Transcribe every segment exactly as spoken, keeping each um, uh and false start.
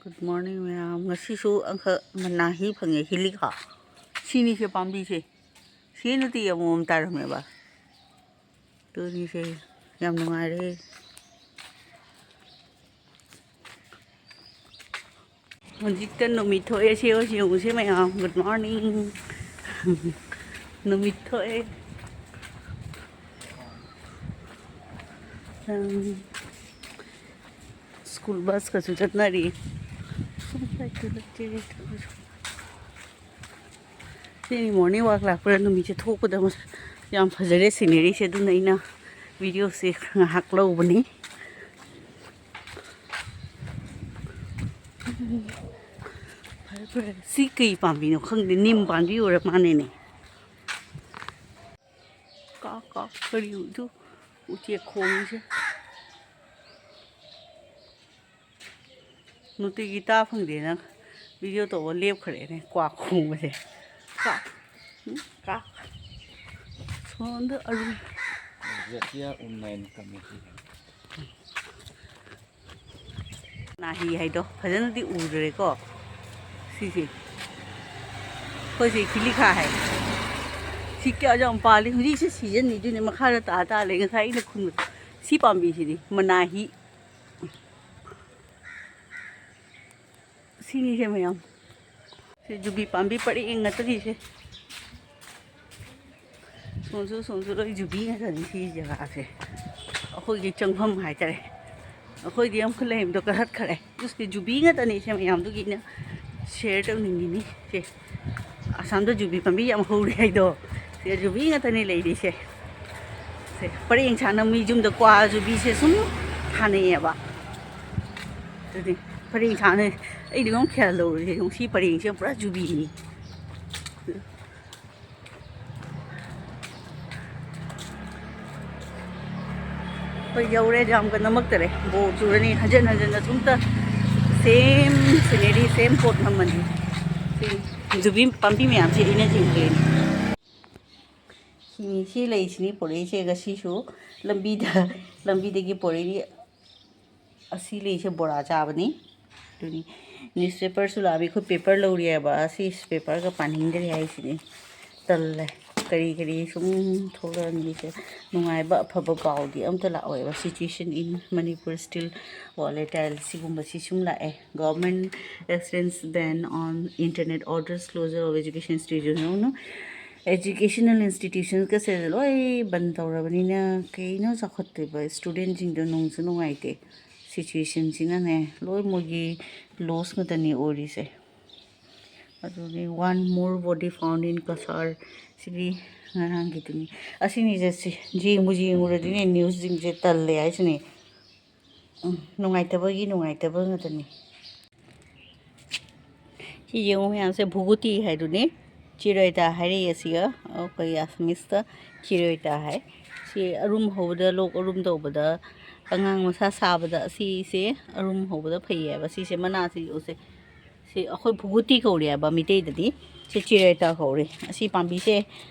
Good morning, ꯃꯌꯥꯝ꯫ ꯉꯁꯤꯁꯨ ꯑꯃꯈꯛ ꯃꯅꯥꯍꯤ ꯐꯪꯉꯦ, ꯍꯤꯂꯤꯀꯥ꯫ ꯁꯤꯅꯤꯁꯦ ꯄꯥꯝꯕꯤꯁꯦ꯫ ꯁꯤ ꯅꯠꯇꯦ, ꯑꯃꯃꯝ ꯇꯥꯔꯝꯃꯦꯕ꯫ ꯑꯗꯨꯅꯤꯁꯦ꯫ ꯌꯥꯝ ꯅꯨꯡꯉꯥꯏꯔꯦ꯫ ꯍꯧꯖꯤꯛꯇ ꯅꯨꯃꯤꯠ ꯊꯣꯛꯑꯦ, ꯁꯤ ꯌꯦꯡꯉꯨꯁꯦ ꯃꯌꯥꯝ꯫ Good morning꯫ ꯅꯨꯃꯤꯠ ꯊꯣꯛꯑꯦ꯫ ꯎꯝ꯫ ꯁ꯭ꯀꯨꯜ ꯕꯁꯀꯁꯨ ꯆꯠꯅꯔꯤ꯫ ꯁꯤꯅꯤ morning walk ꯂꯥꯛꯄꯗ ꯅꯨꯃꯤꯠꯁꯦ ꯊꯣꯛꯄꯗ ꯃꯁ-, ꯌꯥꯝ ꯐꯖꯔꯦ sceneryꯁꯦ, ꯑꯗꯨꯅ ꯑꯩꯅ videoꯁꯦ ꯉꯥꯏꯍꯥꯛ ꯂꯧꯕꯅꯤ꯫ ꯐꯔꯦ, ꯐꯔꯦ꯫ ꯁꯤ ꯀꯩ ꯄꯥꯝꯕꯤꯅꯣ ꯈꯪꯗꯦ, ꯅꯤꯝ ꯄꯥꯝꯕꯤ ꯑꯣꯏꯔ ꯃꯥꯅꯦꯅꯦ꯫ ꯀꯥ, ꯀꯥ, ꯀꯔꯤ ꯎꯗꯨ? ꯎꯆꯦꯛ ꯈꯣꯡꯉꯤꯁꯦ꯫ ꯅꯨꯡꯇꯤꯒꯤ ꯇꯥ ꯐꯪꯗꯦꯅ video ꯇꯧꯕ ꯂꯦꯞꯈ꯭ꯔꯦꯅꯦ, ꯀ꯭ꯋꯥꯛ ꯈꯣꯡꯕꯁꯦ꯫ ꯀꯥ, ꯎꯝ, ꯀꯥ꯫ ꯁꯣꯝꯗ ꯑꯔꯨ꯫ ꯖꯥꯇꯤꯌꯥ ꯎꯟꯅꯌꯟ ꯀꯃꯤꯇꯤ꯫ ꯅꯥꯍꯤ ꯍꯥꯏꯗꯣ ꯐꯖꯅꯗꯤ ꯎꯗ꯭ꯔꯦꯀꯣ꯫ ꯁꯤꯁꯦ ꯑꯩꯈꯣꯏꯁꯦ ꯈꯤꯂꯤꯈꯥ ꯍꯥꯏ꯫ ꯁꯤ ꯀꯌꯥ ꯌꯥꯝ ꯄꯥꯜꯂꯤ꯫ ꯍꯧꯖꯤꯛꯁꯦ seasonꯅꯤ, ꯑꯗꯨꯅꯦ ꯃꯈꯥꯗ ꯇꯥ ꯇꯥ ꯂꯩ꯫ ꯉꯁꯥꯏ ꯑꯩꯅ ꯈꯨꯟꯕꯗꯣ꯫ ꯁꯤ ꯄꯥꯝꯕꯤꯁꯤꯗꯤ ꯃꯅꯥꯍꯤ꯫ ꯁꯤꯅꯤꯁꯦ ꯃꯌꯥꯝ꯫ ꯁꯤ ꯌꯨꯕꯤ ꯄꯥꯝꯕꯤ ꯄꯔꯦꯡ ꯉꯥꯛꯇꯅꯤꯁꯦ꯫ ꯁꯣꯝꯁꯨ, ꯁꯣꯝꯁꯨ ꯂꯣꯏ ꯌꯨꯕꯤ ꯉꯥꯛꯇꯅꯤ ꯁꯤ ꯖꯒꯥꯁꯦ꯫ ꯑꯩꯈꯣꯏꯒꯤ ꯆꯪꯐꯝ ꯍꯥꯏꯇꯥꯔꯦ꯫ ꯑꯩꯈꯣꯏꯗꯤ ꯑꯃꯈꯛ ꯂꯩꯔꯝꯕꯗꯣ ꯀꯛꯊꯠꯈ꯭ꯔꯦ꯫ ꯑꯗꯨ ꯁꯤ ꯌꯨꯕꯤ ꯉꯥꯛꯇꯅꯤ ꯁꯦ ꯃꯌꯥꯝꯗꯨꯒꯤ ꯑꯩꯅ share ꯇꯧꯅꯤꯡꯉꯤꯅꯤ ꯁꯦ꯫ ꯑꯁꯥꯝꯗ ꯌꯨꯕꯤ ꯄꯥꯝꯕꯤ ꯌꯥꯝ ꯍꯧꯔꯦ ꯍꯥꯏꯗꯣ꯫ ꯁꯤ ꯌꯨꯕꯤ ꯉꯥꯛꯇꯅꯤ ꯂꯩꯔꯤꯁꯦ꯫ ꯁꯦ ꯄꯔꯦꯡ ꯁꯥꯅ ꯃꯤ ꯌꯨꯝꯗ ꯀ꯭ꯋꯥ ꯌꯨꯕꯤꯁꯦ ꯁꯨꯝ ꯊꯥꯅꯩꯌꯦꯕ꯫ ꯑꯗꯨꯗꯤ ꯄꯔꯦꯡ ꯁꯥꯅ ꯑꯩꯗꯤ ꯑꯗꯨꯝ ꯈꯌꯥ ꯂꯧꯔꯦ꯫ ꯁꯤ ꯄꯔꯦꯡꯁꯦ ꯄꯨꯔꯥ ꯌꯨꯕꯤꯅꯤ꯫ ꯑꯩꯈꯣꯏ ꯌꯧꯔꯦ, ꯌꯥꯝ ꯀꯟꯅ ꯅꯝꯃꯛꯇꯔꯦ꯫ ꯕꯣꯔ ꯆꯨꯔꯅꯤ, ꯍꯟꯖꯟ ꯍꯟꯖꯟꯅ ꯁꯨꯝꯇ same scenery, same spot ꯅꯝꯃꯅꯤ꯫ ꯁꯤ ꯌꯨꯕꯤ ꯄꯥꯝꯕꯤ ꯃꯌꯥꯝꯁꯦ ꯑꯩꯅ ꯌꯦꯡꯗꯣꯏꯅꯤ꯫ ꯁꯤꯅꯤ, ꯁꯤ ꯂꯩꯁꯤꯅꯤ ꯄꯣꯔꯛꯏꯁꯦ ꯉꯁꯤꯁꯨ꯫ ꯂꯝꯕꯤꯗ, ꯂꯝꯕꯤꯗꯒꯤ ꯄꯣꯔꯛꯏꯅꯤ꯫ ꯑꯁꯤ ꯂꯩꯁꯦ ꯕꯣꯔꯥ ꯆꯥꯕꯅꯤ꯫ ꯑꯗꯨꯅꯤ, ꯅ꯭ꯌꯨꯁꯄꯦꯄꯔꯁꯨ ꯂꯥꯛꯑꯕ, ꯑꯩꯈꯣꯏ ꯄꯦꯄꯔ ꯂꯧꯔꯤ ꯍꯥꯏꯕ, ꯑꯁꯤ ꯄꯦꯄꯔꯒ ꯄꯥꯅꯤꯡꯗ꯭ꯔꯦ ꯍꯥꯏꯁꯤꯅꯤ꯫ ꯇꯜꯂꯦ꯫ ꯀꯔꯤ ꯀꯔꯤ ꯁꯨꯝ ꯊꯣꯛꯂꯛꯑꯅꯤ ꯑꯩꯁꯦ꯫ ꯅꯨꯡꯉꯥꯏꯕ ꯑꯐꯕ ꯄꯥꯎꯗꯤ ꯑꯝꯇ ꯂꯥꯛꯑꯣꯏꯕ꯫ Situation in Manipur still volatile, ꯁꯤꯒꯨꯝꯕꯁꯤ ꯁꯨꯝ ꯂꯥꯛꯑꯦ꯫ Government extends ban on internet, orders closure of education institution. ꯌꯦꯡꯉꯨꯅꯨ, educational institutionsꯀꯁꯦ ꯂꯣꯏ ꯕꯟ ꯇꯧꯔꯕꯅꯤꯅ ꯀꯩꯅꯣ ꯆꯥꯎꯈꯠꯇꯣꯏꯕ? Studentꯁꯤꯡꯗꯣ ꯅꯨꯡꯁꯨ ꯅꯨꯡꯉꯥꯏꯇꯦ꯫ Situationꯁꯤꯅꯅꯦ, ꯂꯣꯏ ꯃꯣꯏꯒꯤ loss ꯉꯥꯛꯇꯅꯤ ꯑꯣꯏꯔꯤꯁꯦ꯫ ꯑꯗꯨꯗꯤ One more body found in Cachar, ꯁꯤꯗꯤ ꯉꯔꯥꯡꯒꯤꯗꯨꯅꯤ꯫ ꯑꯁꯤꯅꯤ ꯆꯠꯁꯤ, ꯌꯦꯡꯕꯨ ꯌꯦꯡꯉꯨꯔꯗꯤꯅꯦ, newsꯁꯤꯡꯁꯦ ꯇꯜꯂꯦ ꯍꯥꯏꯁꯤꯅꯤ꯫ ꯎꯝ, ꯅꯨꯡꯉꯥꯏꯇꯕꯒꯤ ꯅꯨꯡꯉꯥꯏꯇꯕ ꯉꯥꯛꯇꯅꯤ꯫ ꯁꯤ ꯌꯦꯡꯉꯨ ꯃꯌꯥꯝꯁꯦ, ꯚꯨꯒꯨꯇꯤ ꯍꯥꯏꯗꯨꯅꯤ꯫ ꯆꯤꯔꯣꯏꯇꯥ ꯍꯥꯏꯔꯛꯏ ꯑꯁꯤꯒ, ꯑꯩꯈꯣꯏ Assamese ꯆꯤꯔꯣꯏꯇꯥ ꯍꯥꯏ꯫ ꯁꯤ ꯑꯔꯨꯝ ꯍꯧꯕꯗ, ꯂꯣꯛ ꯑꯔꯨꯝ ꯇꯧꯕꯗ, ꯑꯉꯥꯡ ꯃꯁꯥ ꯁꯥꯕꯗ ꯑꯁꯤꯁꯦ ꯑꯔꯨꯝ ꯍꯧꯕꯗ ꯐꯩꯌꯦꯕ꯫ ꯁꯤꯁꯦ ꯃꯅꯥꯁꯤ ꯎꯁꯦ꯫ ꯁꯤ ꯑꯩꯈꯣꯏ ꯚꯨꯒꯨꯇꯤ ꯀꯧꯔꯦ ꯍꯥꯏꯕ ꯃꯤꯇꯩꯗꯗꯤ꯫ ꯁꯤ ꯆꯤꯔꯣꯏꯇꯥ ꯀꯧꯔꯦ꯫ ꯑꯁꯤ ꯄꯥꯝꯕꯤꯁꯦ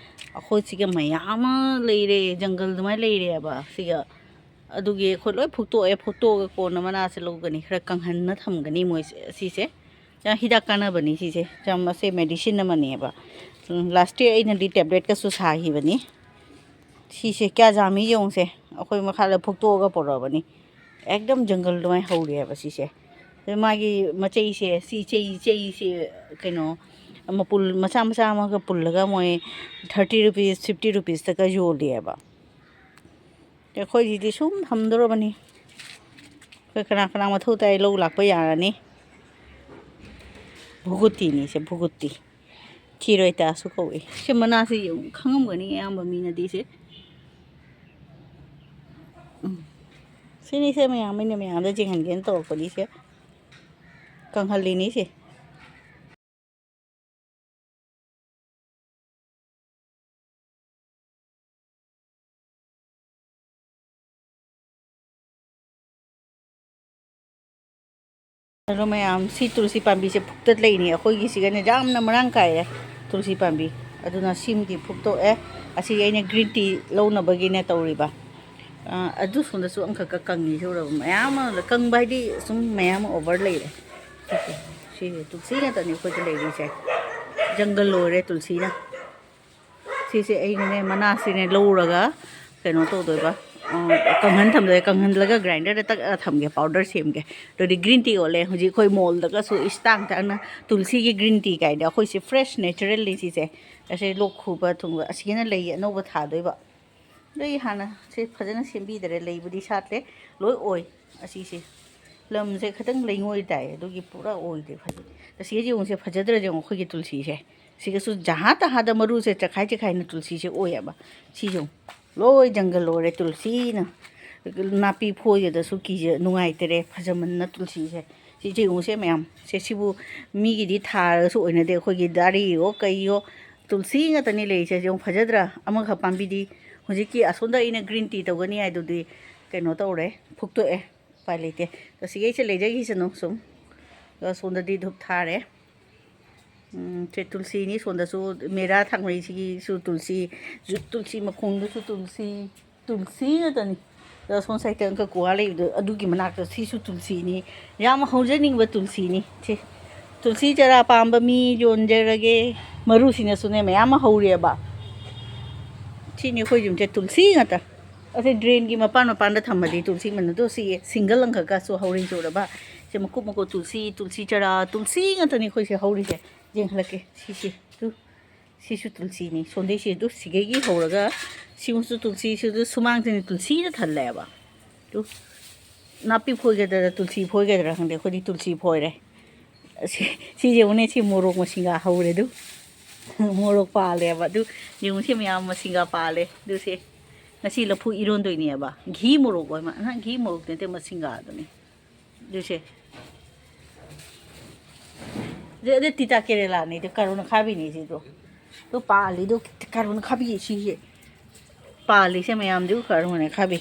ꯑꯩꯈꯣꯏ ꯁꯤꯒ ꯃꯌꯥꯝ ꯑꯃ ꯂꯩꯔꯦ, ꯖꯪꯒꯜ ꯑꯗꯨꯃꯥꯏꯅ ꯂꯩꯔꯦ ꯍꯥꯏꯕ ꯁꯤꯒ꯫ ꯑꯗꯨꯒꯤ ꯑꯩꯈꯣꯏ ꯂꯣꯏ ꯐꯨꯛꯇꯣꯛꯑꯦ꯫ ꯐꯨꯛꯇꯣꯛꯑꯒ ꯀꯣꯟꯅ ꯃꯅꯥꯁꯦ ꯂꯧꯒꯅꯤ, ꯈꯔ ꯀꯪꯍꯟꯅ ꯊꯝꯒꯅꯤ ꯃꯣꯏꯁꯦ꯫ ꯁꯤꯁꯦ ꯌꯥꯝ ꯍꯤꯗꯥꯛ ꯀꯥꯟꯅꯕꯅꯤ ꯁꯤꯁꯦ꯫ ꯌꯥꯝ, ꯃꯁꯦ medicine ꯑꯃꯅꯦꯕ꯫ ꯎꯝ, last year ꯑꯩꯅꯗꯤ tabletꯀꯁꯨ ꯁꯥꯈꯤꯕꯅꯤ꯫ ꯁꯤꯁꯦ ꯀꯌꯥ ꯌꯥꯝꯃꯤ ꯌꯦꯡꯉꯨꯁꯦ꯫ ꯑꯩꯈꯣꯏ ꯃꯈꯥꯗ ꯐꯨꯛꯇꯣꯛꯑꯒ ꯄꯨꯔꯛꯑꯕꯅꯤ꯫ ꯑꯦꯛꯗꯝ ꯖꯪꯒꯜ ꯑꯗꯨꯃꯥꯏꯅ ꯍꯧꯔꯦꯕ ꯁꯤꯁꯦ꯫ ꯑꯗꯨ ꯃꯥꯒꯤ ꯃꯆꯩꯁꯦ, ꯁꯤ ꯆꯩ, ꯆꯩꯁꯦ ꯀꯩꯅꯣ, ꯃꯄꯨꯜ ꯃꯆꯥ ꯃꯆꯥ ꯑꯃꯒ ꯄꯨꯜꯂꯒ ꯃꯣꯏ thirty rupees, fifty rupeesꯇꯒ ꯌꯣꯜꯂꯤꯑꯕ꯫ ꯑꯩꯈꯣꯏꯁꯤꯗꯤ ꯁꯨꯝ ꯊꯝꯗꯣꯔꯕꯅꯤ꯫ ꯑꯩꯈꯣꯏ ꯀꯅꯥ ꯀꯅꯥ ꯃꯊꯧ ꯇꯥꯏ, ꯂꯧ ꯂꯥꯛꯄ ꯌꯥꯔꯅꯤ꯫ ꯚꯨꯒꯨꯇꯤꯅꯤ ꯁꯦ, ꯚꯨꯒꯨꯇꯤ꯫ ꯆꯤꯔꯣꯏꯇꯥꯁꯨ ꯀꯧꯏ꯫ ꯁꯤ ꯃꯅꯥꯁꯤ ꯌꯦꯡꯉꯨ, ꯈꯪꯉꯝꯒꯅꯤ ꯑꯌꯥꯝꯕ ꯃꯤꯅꯗꯤ ꯁꯦ꯫ ꯎꯝ꯫ ꯁꯤꯅꯤ ꯁꯦ ꯃꯌꯥꯝ, ꯑꯩꯅ ꯃꯌꯥꯝꯗ ꯌꯦꯡꯍꯟꯒꯦꯅ ꯇꯧꯔꯛꯄꯅꯤ ꯁꯦ꯫ ꯀꯪꯍꯜꯂꯤꯅꯤ ꯁꯦ꯫ ꯍꯜꯂꯣ ꯃꯌꯥꯝ, ꯁꯤ ꯇꯨꯜꯁꯤ ꯄꯥꯝꯕꯤꯁꯦ ꯐꯨꯛꯇ ꯂꯩꯅꯤ꯫ ꯑꯩꯈꯣꯏꯒꯤꯁꯤꯒꯅꯦ ꯌꯥꯝꯅ ꯃꯔꯥꯡ ꯀꯥꯏꯔꯦ ꯇꯨꯜꯁꯤ ꯄꯥꯝꯕꯤ꯫ ꯑꯗꯨꯅ ꯁꯤꯃꯗꯤ ꯐꯨꯛꯇꯣꯛꯑꯦ꯫ ꯑꯁꯤ ꯑꯩꯅ green tea ꯂꯧꯅꯕꯒꯤꯅꯦ ꯇꯧꯔꯤꯕ꯫ ꯑꯥ, ꯑꯗꯨ ꯁꯣꯝꯗꯁꯨ ꯑꯃꯈꯛꯀ ꯀꯪꯉꯤ ꯁꯤ ꯎꯔꯕ? ꯃꯌꯥꯝ ꯑꯃ ꯀꯪꯕ ꯍꯥꯏꯗꯤ ꯁꯨꯝ ꯃꯌꯥꯝ ꯑꯃ over ꯂꯩꯔꯦ꯫ ꯁꯤ ꯇꯨꯜꯁꯤ ꯉꯥꯛꯇꯅꯤ ꯑꯩꯈꯣꯏꯗ ꯂꯩꯔꯤꯁꯦ꯫ ꯖꯪꯒꯜ ꯂꯣꯏꯔꯦ ꯇꯨꯜꯁꯤꯅ꯫ ꯁꯤꯁꯦ ꯑꯩꯅꯅꯦ, ꯃꯅꯥꯁꯤꯅꯦ ꯂꯧꯔꯒ ꯀꯩꯅꯣ ꯇꯧꯗꯣꯏꯕ, ꯑ, ꯀꯪꯍꯟ ꯊꯝꯗꯣꯏꯕ꯫ ꯀꯪꯍꯜꯂꯒ grinderꯗ ꯇꯛꯑꯒ ꯊꯝꯒꯦ, powder ꯁꯦꯝꯒꯦ꯫ ꯑꯗꯨꯗꯤ green tea ꯑꯣꯜꯂꯦ꯫ ꯍꯧꯖꯤꯛ ꯑꯩꯈꯣꯏ mallꯗꯒꯁꯨ ꯏꯁ ꯇꯥꯡ ꯇꯥꯡꯅ ꯇꯨꯜꯁꯤꯒꯤ green tea ꯀꯥꯏꯅ꯫ ꯑꯩꯈꯣꯏꯁꯦ fresh, naturalꯅꯤ ꯁꯤꯁꯦ꯫ ꯑꯁꯤ ꯂꯣꯛ ꯈꯨꯕ ꯊꯨꯡꯕ ꯑꯁꯤꯒꯤꯅ ꯂꯩ ꯑꯅꯧꯕ ꯊꯥꯗꯣꯏꯕ꯫ ꯑꯗꯩ ꯍꯥꯟꯅ ꯁꯤ ꯐꯖꯅ ꯁꯦꯝꯕꯤꯗꯔꯦ, ꯂꯩꯕꯨꯗꯤ ꯁꯥꯠꯂꯦ, ꯂꯣꯏ ꯑꯣꯏ꯫ ꯑꯁꯤꯁꯦ ꯂꯝꯁꯦ ꯈꯤꯇꯪ ꯂꯩꯉꯣꯏ ꯇꯥꯏ, ꯑꯗꯨꯒꯤ ꯄꯨꯔꯥ ꯑꯣꯏꯗꯦ ꯐꯖꯩ꯫ ꯑꯁꯤꯒ ꯌꯦꯡꯉꯨꯁꯦ, ꯐꯖꯗ꯭ꯔꯥ ꯌꯦꯡꯉꯨ ꯑꯩꯈꯣꯏꯒꯤ ꯇꯨꯜꯁꯤꯁꯦ꯫ ꯁꯤꯒꯁꯨ ꯖꯍꯥ ꯇꯍꯥꯗ ꯃꯔꯨꯁꯦ ꯆꯈꯥꯏ ꯆꯈꯥꯏꯅ ꯇꯨꯜꯁꯤꯁꯦ ꯑꯣꯏꯌꯦꯕ꯫ ꯁꯤ ꯌꯦꯡꯉꯨ, ꯂꯣꯏ ꯖꯪꯒꯜ ꯑꯣꯏꯔꯦ ꯇꯨꯜꯁꯤꯅ꯫ ꯅꯥꯄꯤ ꯐꯣꯏꯒꯗꯁꯨ ꯀꯤꯖ ꯅꯨꯡꯉꯥꯏꯇꯔꯦ, ꯐꯖꯃꯟꯅ ꯇꯨꯜꯁꯤꯁꯦ꯫ ꯁꯤ ꯌꯦꯡꯉꯨꯁꯦ ꯃꯌꯥꯝ꯫ ꯁꯦ ꯁꯤꯕꯨ ꯃꯤꯒꯤꯗꯤ ꯊꯥꯔꯒꯁꯨ ꯑꯣꯏꯅꯗꯦ, ꯑꯩꯈꯣꯏꯒꯤ ꯗꯥꯔꯤꯌꯣ ꯀꯩꯌꯣ ꯇꯨꯜꯁꯤ ꯉꯥꯛꯇꯅꯤ ꯂꯩꯔꯤꯁꯦ꯫ ꯌꯦꯡꯉꯨ ꯐꯖꯗ꯭ꯔꯥ? ꯑꯃꯈꯛ ꯄꯥꯝꯕꯤꯗꯤ ꯍꯧꯖꯤꯛꯀꯤ ꯑꯁꯣꯝꯗ ꯑꯩꯅ green tea ꯇꯧꯒꯅꯤ ꯍꯥꯏꯗꯨꯗꯤ ꯀꯩꯅꯣ ꯇꯧꯔꯦ, ꯐꯨꯛꯇꯣꯛꯑꯦ꯫ ꯎꯄꯥꯏ ꯂꯩꯇꯦ꯫ ꯑꯁꯤꯈꯩꯁꯦ ꯂꯩꯖꯈꯤꯁꯅꯨ ꯁꯨꯝ꯫ ꯑꯗꯣ ꯁꯣꯝꯗꯗꯤ ꯙꯨꯞ ꯊꯥꯔꯦ꯫ ꯎꯝ, ꯁꯦ ꯇꯨꯜꯁꯤꯅꯤ꯫ ꯁꯣꯝꯗꯁꯨ ꯃꯦꯔꯥ ꯊꯥꯡꯃꯩꯁꯤꯒꯤꯁꯨ ꯇꯨꯜꯁꯤ, ꯖꯨꯠ ꯇꯨꯜꯁꯤ ꯃꯈꯣꯡꯗꯨꯁꯨ ꯇꯨꯜꯁꯤ, ꯇꯨꯜꯁꯤ ꯉꯥꯛꯇꯅꯤ꯫ ꯑꯗꯣ ꯁꯣꯝ ꯁꯥꯏꯠꯇ ꯑꯪꯀ ꯀ꯭ꯋꯥ ꯂꯩꯕꯗꯣ, ꯑꯗꯨꯒꯤ ꯃꯅꯥꯛꯇ ꯁꯤꯁꯨ ꯇꯨꯜꯁꯤꯅꯤ꯫ ꯌꯥꯝ ꯍꯧꯖꯅꯤꯡꯕ ꯇꯨꯜꯁꯤꯅꯤ꯫ ꯁꯤ ꯇꯨꯜꯁꯤ ꯆꯔꯥ ꯄꯥꯝꯕ ꯃꯤ ꯌꯣꯟꯖꯔꯒꯦ꯫ ꯃꯔꯨꯁꯤꯅꯁꯨꯅꯦ ꯃꯌꯥꯝ ꯑꯃ ꯍꯧꯔꯦꯕ꯫ ꯁꯤꯅꯤ ꯑꯩꯈꯣꯏ ꯌꯨꯝꯁꯦ ꯇꯨꯜꯁꯤ ꯉꯥꯛꯇ꯫ ꯑꯁꯤ drainꯒꯤ ꯃꯄꯥꯟ ꯃꯄꯥꯟꯗ ꯊꯝꯃꯗꯤ ꯇꯨꯜꯁꯤ ꯃꯅꯥꯗꯣ ꯁꯤ single ꯑꯃꯈꯛꯀꯁꯨ ꯍꯧꯔꯤ ꯎꯔꯕ? ꯁꯤ ꯃꯀꯨꯞ ꯃꯀꯨꯞ ꯇꯨꯜꯁꯤ, ꯇꯨꯜꯁꯤ ꯆꯔꯥ, ꯇꯨꯜꯁꯤ ꯉꯥꯛꯇꯅꯤ ꯑꯩꯈꯣꯏꯁꯦ ꯍꯧꯔꯤꯁꯦ꯫ ꯌꯦꯡꯍꯜꯂꯛꯀꯦ꯫ ꯁꯤꯁꯤ ꯇꯨ, ꯁꯤꯁꯨ ꯇꯨꯜꯁꯤꯅꯤ꯫ ꯁꯣꯝꯗꯩꯁꯤ ꯇꯨ ꯁꯤꯒꯩꯒꯤ ꯍꯧꯔꯒ ꯁꯤꯃꯁꯨ ꯇꯨꯜꯁꯤ, ꯁꯤꯁꯨ ꯁꯨꯃꯥꯡꯁꯤꯅ ꯇꯨꯜꯁꯤꯗ ꯊꯜꯂꯦꯕ꯫ ꯇꯨ ꯅꯥꯄꯤ ꯐꯣꯏꯒꯗ꯭ꯔꯥ ꯇꯨꯜꯁꯤ ꯐꯣꯏꯒꯗ꯭ꯔꯥ ꯈꯪꯗꯦ, ꯑꯩꯈꯣꯏꯗꯤ ꯇꯨꯜꯁꯤ ꯐꯣꯏꯔꯦ꯫ ꯁꯤ, ꯁꯤꯁꯦ ꯌꯦꯡꯉꯨꯅꯦ, ꯁꯤ ꯃꯣꯔꯣꯛ ꯃꯁꯤꯡꯒ ꯍꯧꯔꯦ ꯑꯗꯨ꯫ ꯃꯣꯔꯣꯛ ꯄꯥꯜꯂꯦꯕ ꯑꯗꯨ꯫ ꯌꯦꯡꯉꯨꯁꯦ ꯃꯌꯥꯝ, ꯃꯁꯤꯡꯒ ꯄꯥꯜꯂꯦ ꯑꯗꯨꯁꯦ꯫ ꯉꯁꯤ ꯂꯐꯨ ꯏꯔꯣꯟꯗꯣꯏꯅꯦꯕ꯫ ꯘꯤ ꯃꯣꯔꯣꯛ ꯑꯣꯏ ꯃꯥ-, ꯑ, ꯘꯤ ꯃꯣꯔꯣꯛꯇꯤ ꯅꯠꯇꯦ, ꯃꯁꯤꯡꯒ ꯑꯗꯨꯅꯤ꯫ ꯑꯗꯨꯁꯦ꯫ ꯑꯗꯨ, ꯑꯗꯨ ꯇꯤꯇꯥ ꯀꯦꯔꯦꯂꯥꯅꯤ, ꯑꯗꯨ ꯀꯥꯔꯣꯠ ꯑꯈꯥꯕꯤꯅꯤ ꯁꯤꯗꯣ꯫ ꯑꯗꯨ ꯄꯥꯜꯂꯤꯗꯣ ꯀꯥꯔꯣꯠ ꯑꯈꯥꯕꯤ ꯁꯤꯁꯦ꯫ ꯄꯥꯜꯂꯤꯁꯦ ꯃꯌꯥꯝꯗꯨ ꯀꯥꯔꯣꯠ ꯑꯈꯥꯕꯤ꯫